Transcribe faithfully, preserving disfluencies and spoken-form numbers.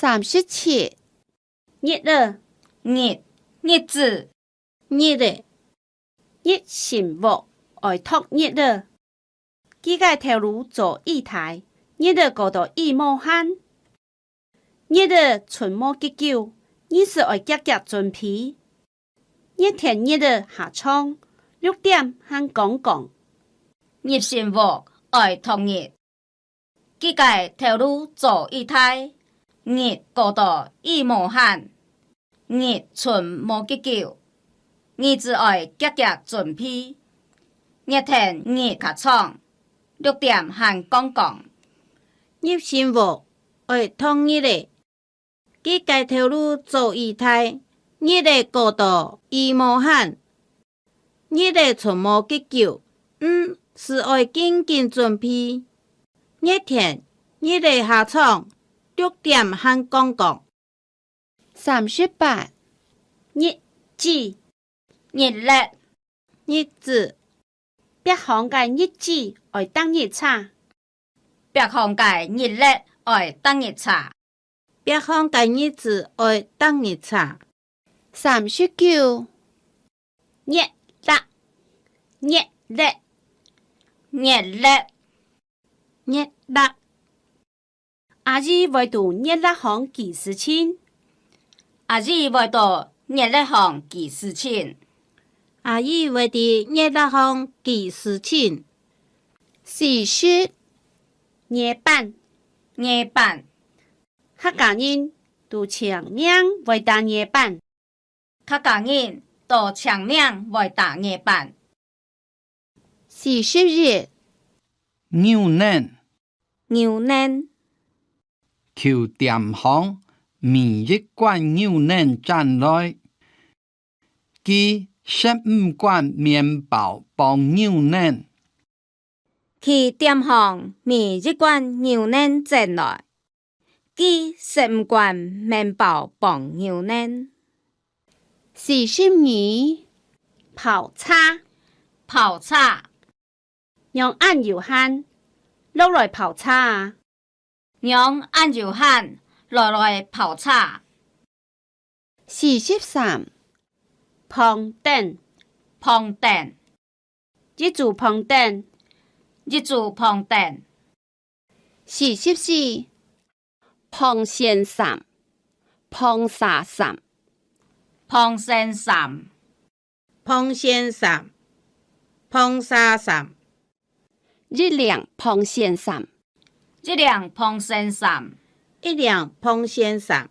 三十七。日仔，日，日子，日仔，日新屋愛擇日仔。佢个頭路做已大，日仔過到已無閒。日仔伸無幾久，日時愛遽遽準備。熱天日仔下床，六點還光光。日新屋愛擇日， 佢个頭路做已大，日過到已無閒，日伸無幾久，日子愛遽遽準備。熱天日下床，六點還光光。日新屋愛擇日仔， 佢个頭路做已大，日仔過到已無閒。日仔伸無幾久，日時愛緊緊準備。熱天，日仔下床，六點還光光。三十八。日子，日曆，日子，壁項个日子愛逐日查。 壁項个日曆愛逐日查。壁項个日子愛逐日查。三十九。月曆，月曆，月曆，月曆。阿姨會到月曆項記事情。阿姨會到月曆項記事情。阿姨會在月曆項記事情。四十。 月半，月半。客家人到清明會打月半。客家人到清明會打月半。四十一。牛奶，牛奶。去店項買一罐牛奶轉來。佢食毋慣麵包傍牛奶。 去店項買一罐牛奶轉來。佢食毋慣麵包傍牛奶。四十二。泡茶，泡茶。仰恁有閒，落來泡茶啊！ 仰恁有閒，來來泡茶。四十三。傍等，傍等。一組傍等，一組傍等。四十四。傍先衫，傍紗衫，傍先衫，傍先衫，傍紗衫。 一領傍先衫，一領傍先衫，一領傍先衫。